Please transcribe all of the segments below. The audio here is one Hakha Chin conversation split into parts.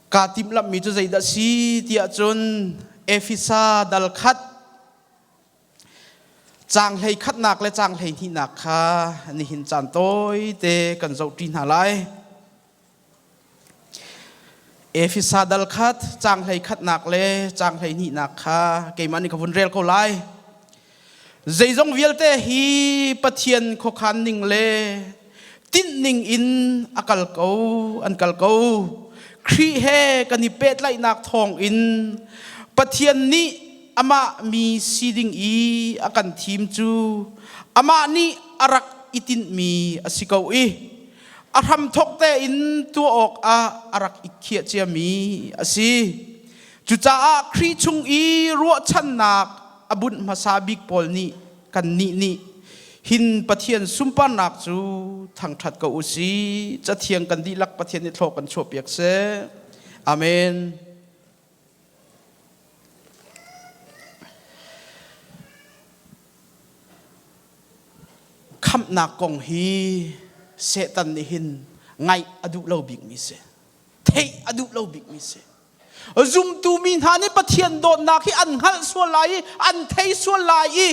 Kaa timhlamhmi cu zeidah si tiah cun Efesa dal khat caang hlei khatnak le caang hlei hnihnak kha nihin caan tawite kan zohṭi hna lai. Efesa dal khat caang hlei khatnak le caang hlei hnihnak kha keimah nih ka vun rel ko lai. Zeizong vialte hi Pathian khuakhan ning le tinh ning in a kal ko, an kal ko. Khrih he kan i pehtlaihnak thawng in Pathian nih amah mi si ding i a kan thim cu amah nih a rak i tinhmi a si ko i a hramthawk tein tuah awkah a rak i khiah ciami a si. Cucaah Khrih chung i ruahchannak a bunh hmasa bik pawl nih kannih nih hin Pathian sunparnak cu thangṭhat ko u sih. Cathiang kan dihlak Pathian nih thlaw kan chuahpiak seh. Amen. Khamhnak kong hi Satan nih hin ngaih a duh lo bikmi si. Theih a duh lo bikmi si. Zumtu mi hna nih Pathian dawtnak hi an hngalh sual lai i an thei sual lai i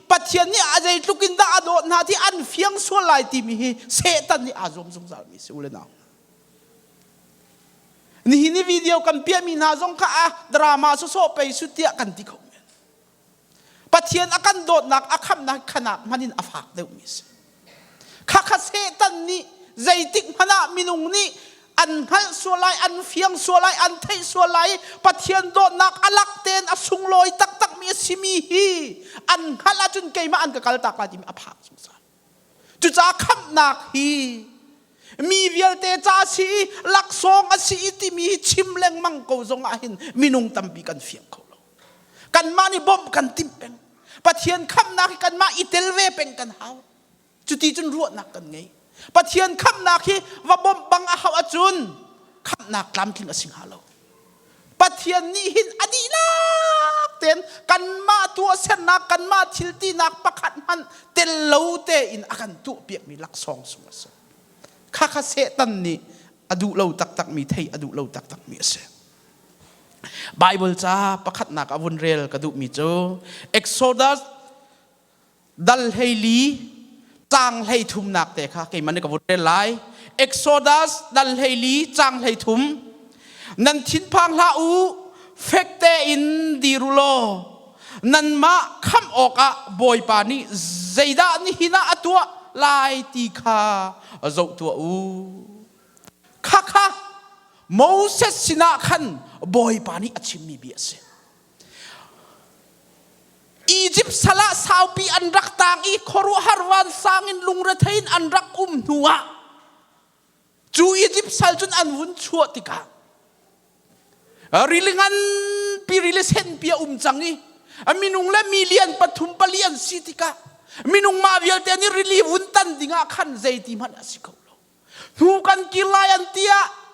Pathian nih a zeitluk in dah a dawt hna ti an fiang sual lai timi hi Satan nih aa zuam zungzal mi si u le nau. Nihin i video kan piahmi hna zong kha a drama sawsawh pei su tiah kan ti kho men. Pathian a kan dawtnak a khamnak khanak hmanh in a fak deuhmi a si. Khakha Satan nih zeitik hmanh ah minung nih an hngalh sual lai, an fiang sual lai, an theih sual lai i Pathian dawtnak a lak tein a sunglawi taktakmi a simi hi an hngalh ahcun keimah an ka kaltak lai timi a phak zungzal. Cucaah khamhnak hi mi vialte ca a si i laksawng a si i timi hi chim lengmang ko zong ah hin minung tampi kan fiang kho lo. Kanmah nih bawmh kan timh peng. Pathian khamhnak hi kanmah i tel ve peng kan hau. Cuti cun ruahnak kan ngei. Pathian khamhnak hi va bawmh bang a hauh ahcun khamhnak tlamtling a si hnga lo. Pathian nih hin a dihlak tein kanmah tuahsernak, kanmah thil tinak pakhat hmanh tel lo tein a kan tuahpiakmi laksawng sung a si. Khakha Satan nih a duh lo taktakmi, thei a duh lo taktakmi a si. Bible ca pakhatnak a vun rel ka duhmi cu Exodus dal hleili caang hlei thumnak te kha keimah nih ka vun rel lai. Exodus dal hleili caang hlei thum nan thinphang hlah u fek tein dir u law nanmah khamh awkah Bawipa nih zeidah nihin ah a tuah lai ti kha zoh tuah u. Khakha Moses sinah khan Bawipa nih a chimmi bia a si. Egypt sal ah saupi an rak tang i khuaruahhar vansang in lungrethei in an rak um hnuah cu Egypt sal cun an vun chuah tikah rili nganpi rili senpi a um cang i minung le million pathum pali an si tikah minung mah vialte nih rili vun tan dingah khan zeiti hmanh a si kho lo. Hnu kan kir lai an ti ah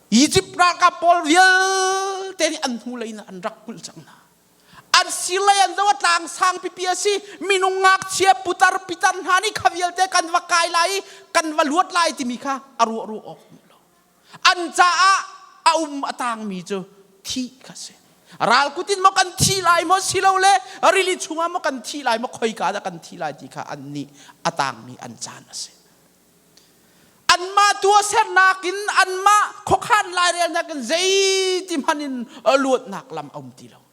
Egypt ralkap pawl vialte nih an hnu lei in an rak kulh cang hna. An sir lei an zo a tlang sang pipi a si. Minung ngakchia putar pitar hna nih kha vialte kan va kai lai i kan va luat lai timi kha a ruah ruah awk um lo. An caah a um a tangmi cu thih kha si. Ral kut in maw kan thi lai maw silole rili chungah maw kan thi lai maw khoika dah kan thi lai ti kha an nih a tangmi an caan a si. Anmah tuahsernak in anmah khuakhan lairelnak in zeiti hmanh in luatnak lam a um ti lo.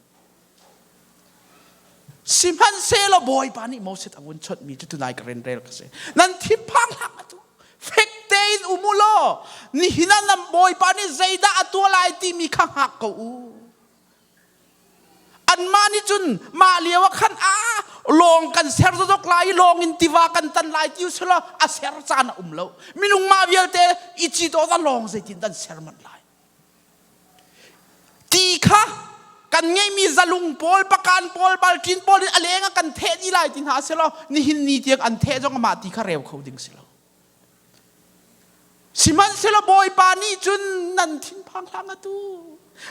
Sihmanhsehlaw Bawipa nih Moses a vun chawnhmi cu tunai ka renrel ka si. Nan thinphang hlah atu. Fek tein um u law nihin ah nan Bawipa nih zeidah a tuah lai timi kha hngak ko u. Anmah nih cun mah lio ah khan a lawng kan ser zokzok lai i lawng in tiva kan tan lai ti usulaw a ser caan a um lo. Minung mah vialte i cit awk ah lawng zeitin dan ser manh lai. Ti kha kan ngeihmi zalung pawl, pakan pawl, balṭin pawl in a leng ah kan theh dih lai ti hna selaw nihin ni tiang an theh zong amah ti kha reu kho ding si lo. Sihmanhsehlaw Bawipa nih cun nan thinphang hlah ngatu.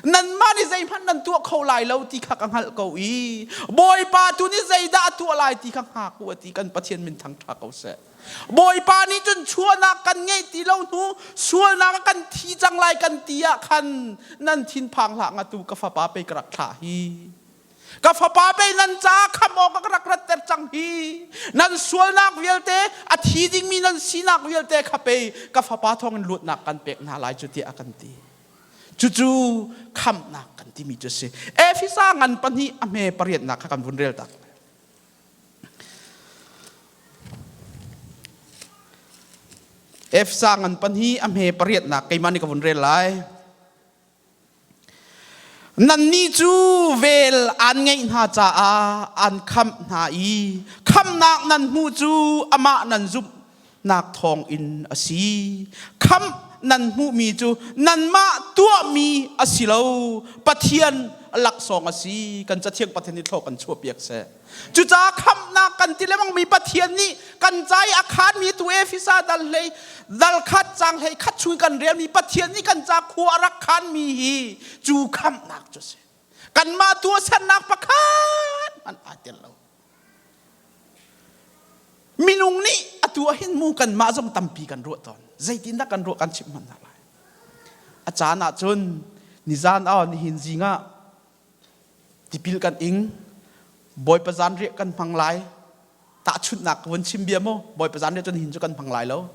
Nanmah nih zeihmanh nan tuah kho lai lo ti kha ka hngalh ko i Bawipa tu nih zeidah a tuah lai ti kha hngak u a ti. Kan Pathian min thangṭha ko seh. Bawipa nih cun chuahnak kan ngeih ti lo hnu sualnak ah kan thi cang lai kan ti ah khan nan thinphang hlah ngatu ka fapa pei ka rak thlah hi. Ka fapa pei nan caah khamh awk ka rak ratter cang hi. Nan sualnak vialte a thi dingmi nan sinak vialte kha pei ka fapa thawngin luatnak kan pek hna lai cu tiah a kan ti. Cucu khamhnak kan timi cu a si. Efesa ngan pahnih a hme pariatnak kha kan vun rel tak. Efesa ngan pahnih a hme pariatnak keimah nih ka vun rel lai. Nannih cu vel aan ngeih hna caah aan khamh hna i khamhnak nan hmuh cu amah nan zumhnak thawngin a si. Khamh nan hmuhmi cu nanmah tuahmi a si lo, Pathian laksawng a si. Kan Cathiang Pathian nih thlaw kan chuahpiak seh. Cucaah khamhnak kan ti lengmangmi Pathian nih kan ca i a khaanmi tu Efesa dal hlei dal khat cang hlei khat chung kan relmi Pathian nih kan ca khua a rak khaanmi hi cu khamhnak cu a si. Kanmah tuahsernak pakhat hmanh aa tel lo. Minung nih atu ah hin mu kanmah zong tampi kan ruah tawn. Zeitindah kan ruah kan chimh hmanh hna lai. A caan ah cun nizan ah nihin zing ah Tipil kan ing. Bawipa zanriah kan hmang lai. Tahchunhnak ka vun chim bia mu. Bawipa zanriah cun hin cu kan hmang lai lo.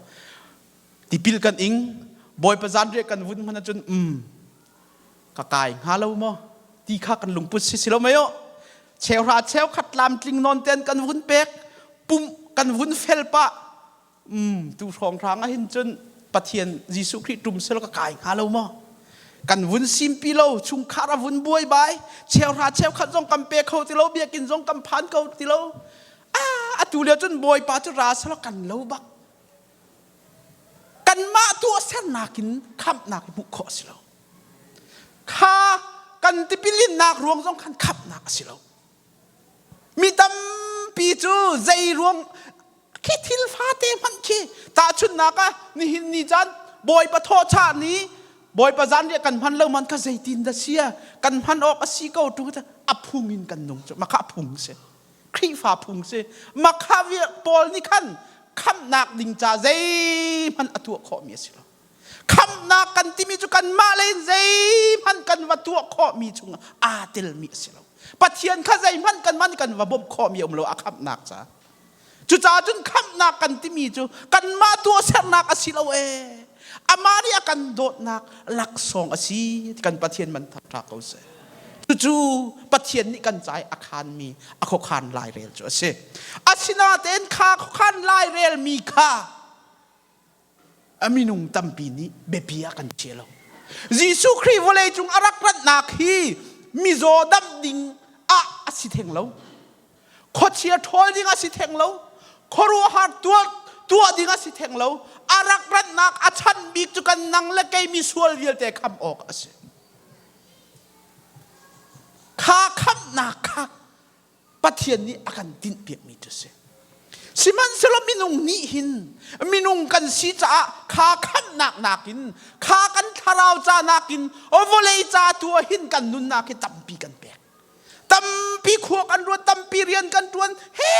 Tipil kan ing. Bawipa zanriah kan vun hman ahcun um ka kai hnga lo maw ti kha kan lungput si si lo mei aw. Cheuhra cheukhat tlamtling nawn ten kan vun pek pum kan vun fel pah tu hrawnghrang ah hin cun Pathian Jesuh Khrih ṭum sel ka kai hnga lo maw? Kan vun simpi lo, chungkhar a vun buai bai, cheuhra cheukhat zong kan pe kho ti lo, biakinn zong kan phan kho ti lo. Ah, atu lio cun Bawipa cu ra selaw kan lo bak. Kanmah tuahsernak in khamhnak hi hmuh khawh a si lo. Kha kan tipilinnak ruang zong khan khamhnak a si lo. Mi tampi cu zei ruang khi thil fate hmanh khi tahchunhnak ah nihin ni caan Bawipa thawhchah ni Bawipa zanriah kan hman lo man kha zeitin dah sia kan hman awk a si ko tu a phung in kan nung cu makha phung si Khrihfa phung si makha Paul nih khan khamhnak ding ca zeihmanh a tuah khawhmi a si lo Khamhnak kan timi cu kanmah lei in zeihmanh kan va tuah khawhmi chungah aa telmi a si lo. Pathian kha zeihmanh kanmah nih kan va bawmh khawhmi a um lo a khamhnak ca. Cucaah cun khamhnak kan timi cu kanmah tuahsernak a si lo ee. Amah nih a kan dawtnak laksawng a si kan Pathian man ṭha ko seh. Cucu Pathian nih kan ca i a khanmi a khuakhan lairel cu a si. Asinain kha khuakhan lairelmi kha a minung tampi nih biapi ah kan chia lo. Jesuh Khrih vawlei cung a rak ratnak hi mizaw damh ding ah a si theng lo. Khuachia ṭhawl ding a si theng lo. Khuaruahhar tuah, tuah ding a si theng lo. A rak ratnak a chan bik cu kan nang le kei misual vialte khamh awk a si. Kha khamhnak kha Pathian nih a kan tinhpiakmi cu a si. Sihmanhsehlaw minung nih hin minung kan si caah kha khamhnak nakin kha kan thlarau ca nakin vawlei ca tu ah hin kan nunnak hi tampi kan pek. Tampi khua kan ruat, tampi rian kan ṭuan, he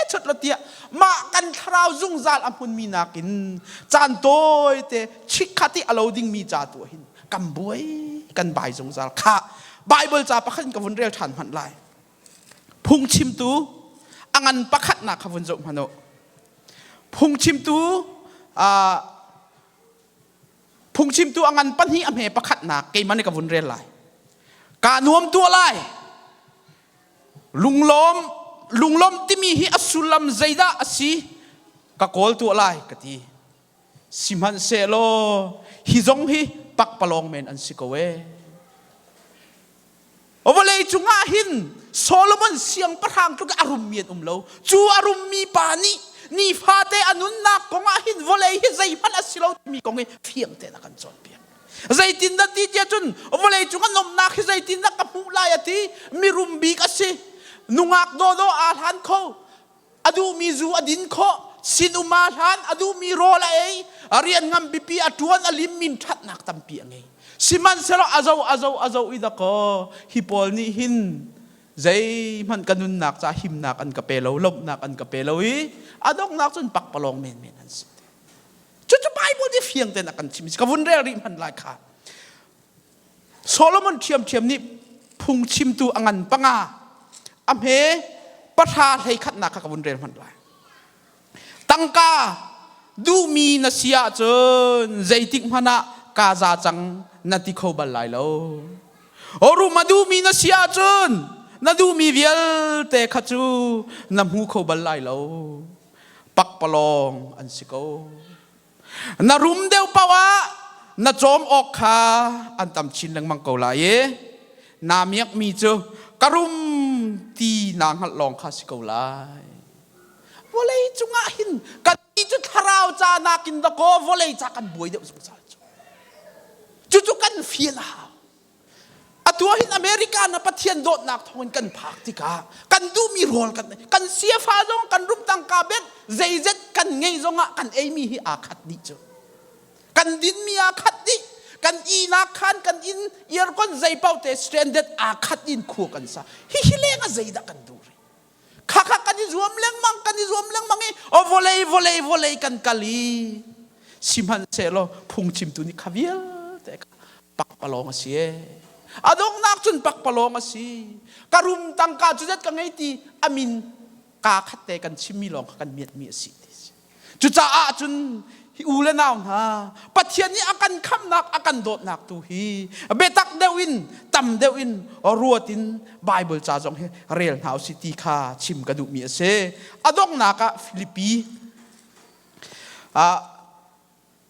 chut lo tiah mah kan thlarau zungzal a hmunmi nakin caan tawi te chikkhat i a lo dingmi ca tu ah hin kan buai kan bai zungzal kha Bible ca pakhat in ka vun rel ṭhan hmanh lai. Phungchimtu a ngan pakhatnak kha vun zoh hmanh u. Phungchimtu phungchimtu a ngan pahnih a hme pakhatnak keimah nih ka vun rel lai. Kaa nuam tuah lai. Lunglawm lunglawm timi hi a sullam zeidah a si ka kawl tuah lai ka ti. Sihmanhsehlaw hi zong hi pakpalawng men an si ko ee. Vawlei cungah hin Solomon siangpahrang tluk a rummi an um lo. Cu a rummi pa nih nifate a nunnak kong ah hin vawlei hi zeihmanh a si lo timi kong hi fiang tein a kan cawnpiak. Zeitindah ti tiah cun vawlei cung a nomnak hi zeitindah ka hmuh lai a ti. Mirum bik a si. Nungak dawdawh aa hlan kho. A duhmi zu a din khawh. Sinum aa hlan. A duhmi rawl a ei. A rian ngan pipi a ṭuan a lim min ṭhatnak tampi a ngei. Sihmanhsehlaw a zo a zo a zo i dakaw hi pawl nih hin zeihmanh ka nunnak ca himnak an ka pe lo, lawmhnak an ka pe lo i a donghnak cun pakpalawng menmen an si. Cucu Bible nih fiang tein a kan chim. Ka vun rel rih hmanh lai kha. Solomon ṭhiamṭhiam nih phungchimtu a ngan panga a hme pahra hlei khatnak kha ka vun rel hmanh lai. Tangka duhmi na si ahcun zeitik hmanh ah kaa za cang na ti kho bal lai lo. Rum a duhmi na si ahcun na duhmi vialte kha cu na hmu kho bal lai lo. Pakpalawng an si ko. Na rum deuh paoh ah na cawm awk kha an tam chin lengmang ko lai i naa miakmi cu ka rum ti naa hngalh lawng kha si ko lai. Vawlei cungah hin kan cu thlarau ca nakin dakaw vawlei ca kan buai deuh zungzal cu. Cucu kan fial a hau. Atu ah hin America na Pathian dawtnak thawngin kan phak tikah kan duhmi rawl kan kan siafa zong kan rum tangka bet zeizet kan ngei zongah kan eimi hi aa khat dih cu. Kan dinmi aa khat dih. Kan ihnak khan kan inn aircon zei paoh te stranded aa khat in khua kan sa. Hihi leng ah zeidah kan duh rih? Khakha kan i zuam lengmang kan i zuam lengmang i vawlei vawlei vawlei kan kal i sihmanhsehlaw phungchimtu nih kha vialte kha pakpalawng a si ee. A donghnak cun pakpalawng a si. Ka rum tangka cu zet ka ngei ti a min kaa khat te kan chimmi lawng kha kan miatmi a si ti si. Cucaah cun hi u le nau hna Pathian nih a kan khamhnak a kan dawtnak tu hi biatak deuh in tam deuh in ruat in Bible ca zong hi rel hna usih ti kha chim ka duhmi a si. A donghnak ah Filipi ah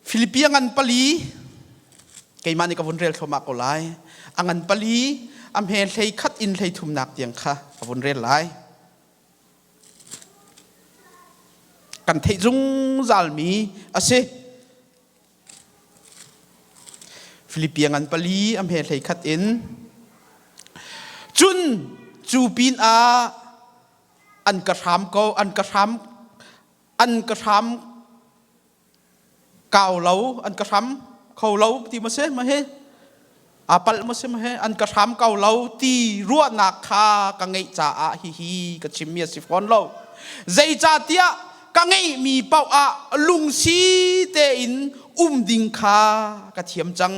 Filipi a ngan pali keimah nih ka vun rel thluahmah ko lai. A ngan pali a hme hlei khat in hlei thumnak tiang kha ka vun rel lai. Kan theih zungzalmi a si. Filipi a ngan pali a hme hlei khat in cun cu pin ah an ka hram ko an ka hram an ka hram kau lo an ka hram kho lo ti ma si ma hi aa palh maw si maw he an ka hram ko lo ti ruahnak kha ka ngeih caah hihi ka chimmi a si fawn lo. Zeicahtiah ka ngeihmi paoh ah lungsi tein um ding kha ka thiam cang.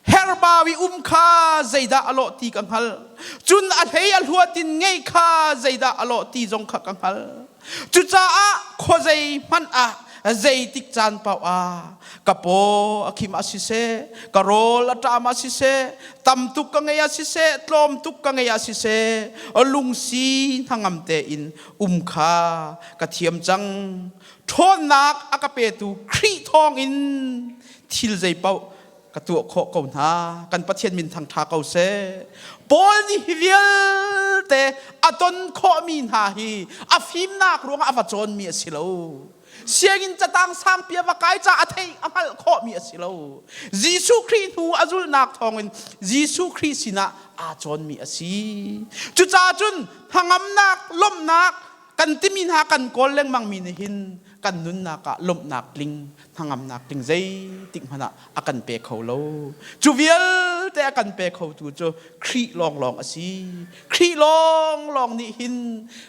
Herbau i um kha zeidah a lawh ti ka hngalh. Cun a hlei a hluat in ngeih kha zeidah a lawh ti zong kha ka hngalh. Cucaah khuazei hmanh ah zeitik caan paoh ah ka paw a khim ah siseh, ka rawl a ṭam ah siseh, tam tuk ka ngei ah siseh, tlawm tuk ka ngei ah siseh, lungsi hnangam tein um kha ka thiam cang. Ṭhawnnak a ka petu Khrih thawngin thil zeipaoh ka tuah khawh ko hna. Kan Pathian min thangṭha ko seh. Paul nih hi vialte a ton khawhmi hna hi a fimnak ruangah a va cawnmi a si lo. Sianginn catang sangpi a va kai ca a theih a hngalh khawhmi a si lo. Jesuh Khrih hnu a zulhnak thawngin Jesuh Khrih sinah aa cawnmi a si. Cucaah cun hnangamnak, lawmhnak kan timi hna kan kawl lengmangmi nih hin kan nunnak ah lawmhnak tling hnangamnak tling zeitik hmanh ah a kan pe kho lo. Cu vialte a kan pe khotu cu Khrih lawnglawng a si. Khrih lawnglawng nih hin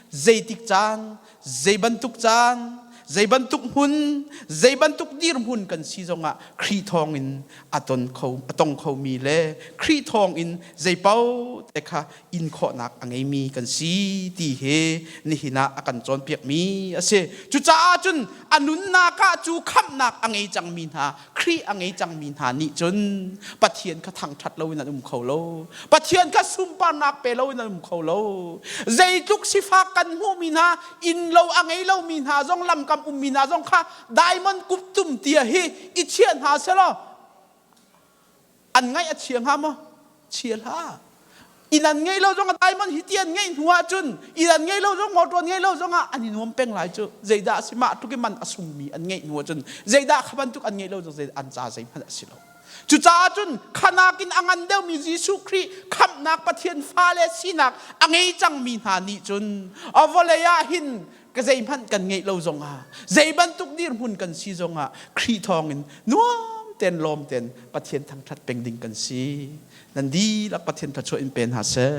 zeitik caan, zei bantuk caan, zei bantuk hmun, zei bantuk dirhmun kan si zongah Khrih thawngin a ton kho a tong khomi le Khrih thawngin zei paoh te kha in khawhnak a ngeimi kan si ti hi nihin ah a kan cawnpiakmi a si. Cucaah cun a nunnak ah cu khamhnak a ngei cangmi hna, Khrih a ngei cangmi hna nih cun Pathian kha thangṭhat loin an um kho lo. Pathian kha sunparnak pe loin an um kho lo. Zeitluk sifak kan hmuhmi hna, inn lo a ngei lomi hna zong, lamkam ummi hna zong kha diamond kuptum tia hi i chiah hna selaw an ngaih a chia hnga maw? Chia hlah. Inn an ngeih lo zong diamond hi ti an ngeih hnu ahcun inn an ngeih lo zong motor an ngeih lo zong ah an i nuam peng lai cu. Zeidah a si mah tluk i man a sungmi an ngeih hnu ahcun zeidah kha bantuk an ngeih lo zong zeidah an ca zeihmanh a si lo. Cucaah cun khanak in a ngan deuhmi Jesuh Khrih khamhnak Pathian fale sinak a ngei cangmi hna nih cun a vawlei ah hin ka zeihmanh kan ngeih lo zongah zei bantuk dirhmun kan si zongah Khrih thawngin nuam. ten lawm ten Pathian thangṭhat peng ding kan si. Nan dihlak Pathian thluachuah in pe hna seh.